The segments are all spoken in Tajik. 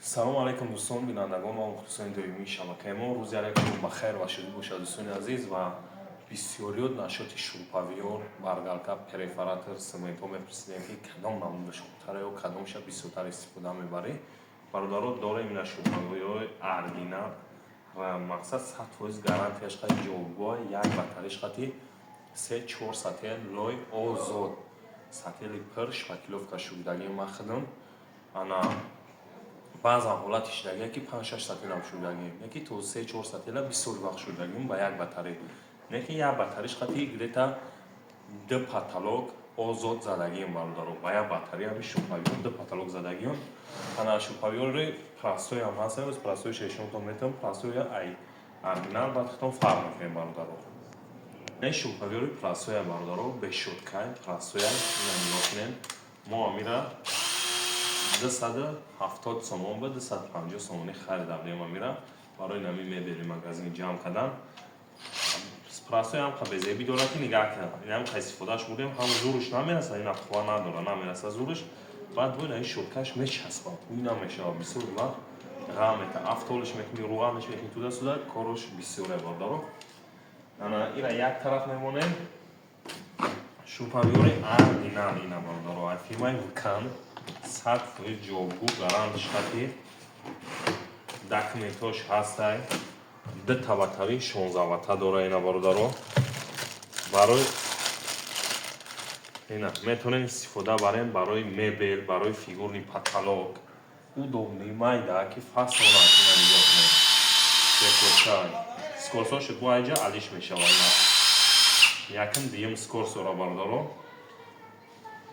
Салому алайкум, дӯстон, бинандагон ва мухлисони доимии шабакаи мо. Рӯзи алайкум ба хайр ва шодӣ бошад, дӯстони азиз. Ва бисёриёт нашоти шуруповёр, баргалка, перфоратор, цементҳо мепурсидем, ки кадом намудаш хубтара ё кадомша бисёртар истифода мебарӣ. Бародаро, дорем ина шуруповёрҳои оригинал ва мақсад 100% гарантияш қати, ҷавобгӯҳ, як батареш қати 3-4 сател лой озод, сатели пир, шпаклёвка шудагӣ махидам. Ана баъзан ҳолати шидагие, ки 5-6 сателам шудагӣ, не ки то 3-4 сатела бисёр вақт шудагим ба як батарей, не ки як батареш қати где-то ду потолок озод задагием, бародаро. Ба як батарея ҳами шуруповёр ду потолок задагием. Ана шуруповёри простой ам ҳаст, оз простой шешонтон метавон, простой ай оригинал баъд худтон фарқ мекунем, бародаро. Не, шуруповёри простой я, бародаро, без щётка й, простой я. Ина нигоҳ кунем, мо амира 270 сомон ба 250 сомонӣ харида будем. Амира барои нами мебели магазини ҷамъ кардан. Простой ҳам безебӣ дорад, ки нигаҳ кунад, инам қа истифодааш бурдем, ҳам зурш намерасад, ина қувва надора, намерасад зурш. Баъд бо ина щётка ш мечаспад, ӯй намешавад, бисёр вақт ғам мета, афтолиш мекунӣ, руғанаш мекунӣ, туда суда корош бисёре, бародаро. Ана ира як тараф мемонем. Шуруповёри оригинал ина, бародаро, фирмаи Вкан, 100% ҷавобгӯ, гарантиш хати, документош ҳастай. Ду батареи 16 вата дора ина, бародаро. Барои ина метавонем истифода барем барои мебел, барои фигурный потолок, удобный, майда, ки фасонад. Ина нигоҳ кунем, бекорчай скорсош бо айҷа алиш мешавад. Ина якм, дуюм скорсора, бародаро,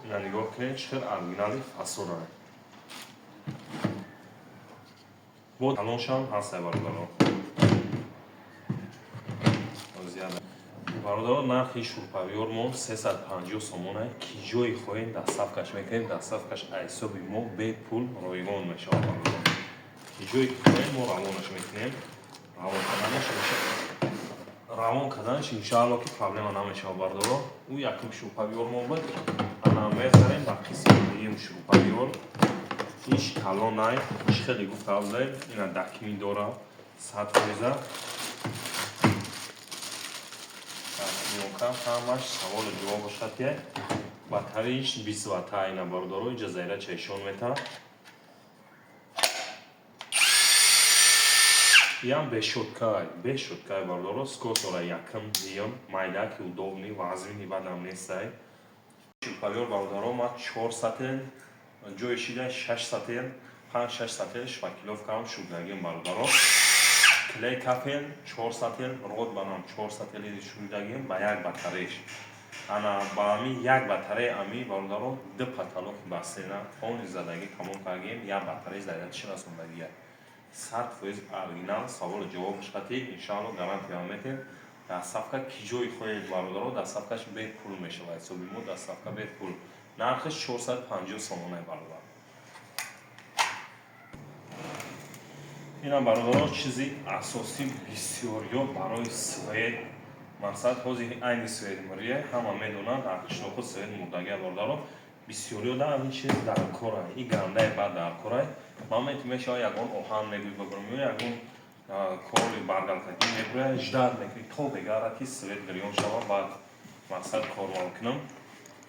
ина нигоҳ кунед, чӣ хел оригинали фасона. Бо талоншам ҳастай, бародаро. Бародаро, нархи шуруповёрмон 350 сомона. Ки ҷое хоҳем, доставка ш мекунем, доставка ш аз ҳисоби мо бепул, ройгон мешавад, бародаро. Ки ҷое ки хоҳем, мо равонаш мекунем. Равон карданаш иншаалло, ки проблема намешавад, бародаро. Ӯ якум шуруповёрмон буд. Ана мезарем ба қисми дуюм шуруповёр. Иш калонай, иш хеле гуфта будем, ина дакми дора, 100%. Съёмка ҳамаш саволу ҷавобаш хатия. Батареиш 20 вата ина, бародаро, иҷа зайра чайшон мета. Иам без щётка й, без щётка й, бародаро. Скосора якм, дуюм, майдаки, удобный, вазмини бадам нестай. Шуруповёр, бародаро, ма 4 сател, ҷои шида 6 сател, 5-6 сател шпаклёвка ам шудагим, бародаро. Клей капель 4 сател, Ротбанам 4 сатели шудагим ба як батареиш. Ана ба ами як батареи ами, бародаро, ду потолок бастена полный задагӣ тамом кардагим, як батареи зарядиш расондагия. 100% оригинал, саволу ҷавобаш хати, иншаалло, гарантия метем. Доставка ки ҷое хоҳед, бародаро, доставка ш бепул мешавад, ҳисоби мо доставка бепул. Нархаш 450 сомона, бародар. Инам, бародаро, чизи асосӣ бисёриё барои свет. Мақсад, ҳозир айни свет мурие, ҳама медонанд, дар қишлоқҳо свет мурдагия, бародаро. Бисёриё дар ин чиз дар корай, и гандаи бад дар корай. Моменте мешава, ягон оҳан мегӯй бабурам ё ягон кори баргалкагӣ мебуря, ждать мекунӣ то бегара, ки свет гирён шава, баъд мақсад кормал кунам.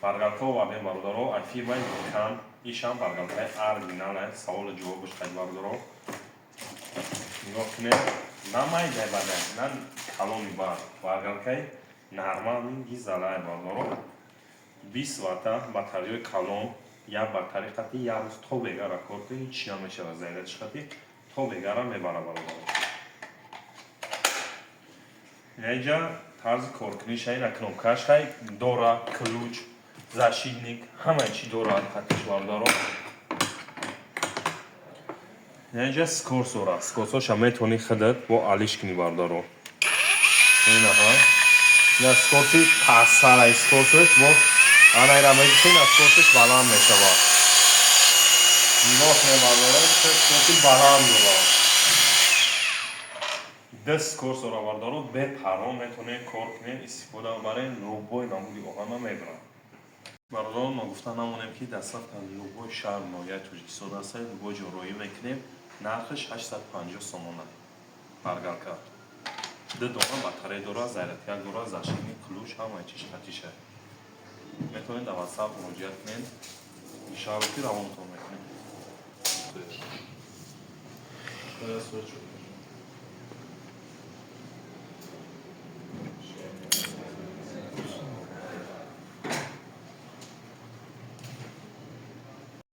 Баргалка овардем, бародаро, ай фирмаи Вкан. Ишам баргалкаи оригиналай, саволу ҷавобаш қайд, бародаро. Нигоҳ кунед, на майдай бадай, на калони бад, баргалкаи нормальный гизалай, бародаро. 20 вата, батареяи калон, як батарея қати як рӯз то бегара кор кунӣ, ҳеҷ намешавад, зарядиш қати то бегара мебара, бародаро. Инаиҷа тарзи коркуниша, ина кнопка ш хай дора, ключ, защитник, ҳамаи чӣ дора қатиш, бародаро. Инаиҷа скорс дора, скорсоша метавонӣ худат бо алиш кунӣ, бародаро. Инаҳа, ина скорси пасарай, скорсаш бо ана ира мегӯши, ина скорсаш баланд мешавад. Нигоҳ кунед, бародаро, скорси баланд дорад. Ду скорс дора, бародаро, бепарво метавонед кор кунед, истифода баред, любой намуди оҳана мебарад. Бародарон, мо гуфта намонем, ки доставка любой шаҳр, ноҳияи Тоҷикистон ҳастед, любой ҷо роҳӣ мекунем. Нархаш 850 сомона. Баргалка. Ду дона батарея дора, зарядка дора, защитный ключ, ҳамаи чиш қатиша. Метавонед дар WhatsApp муроҷиат кунед. Иншаалло, ки равонтон мекунем.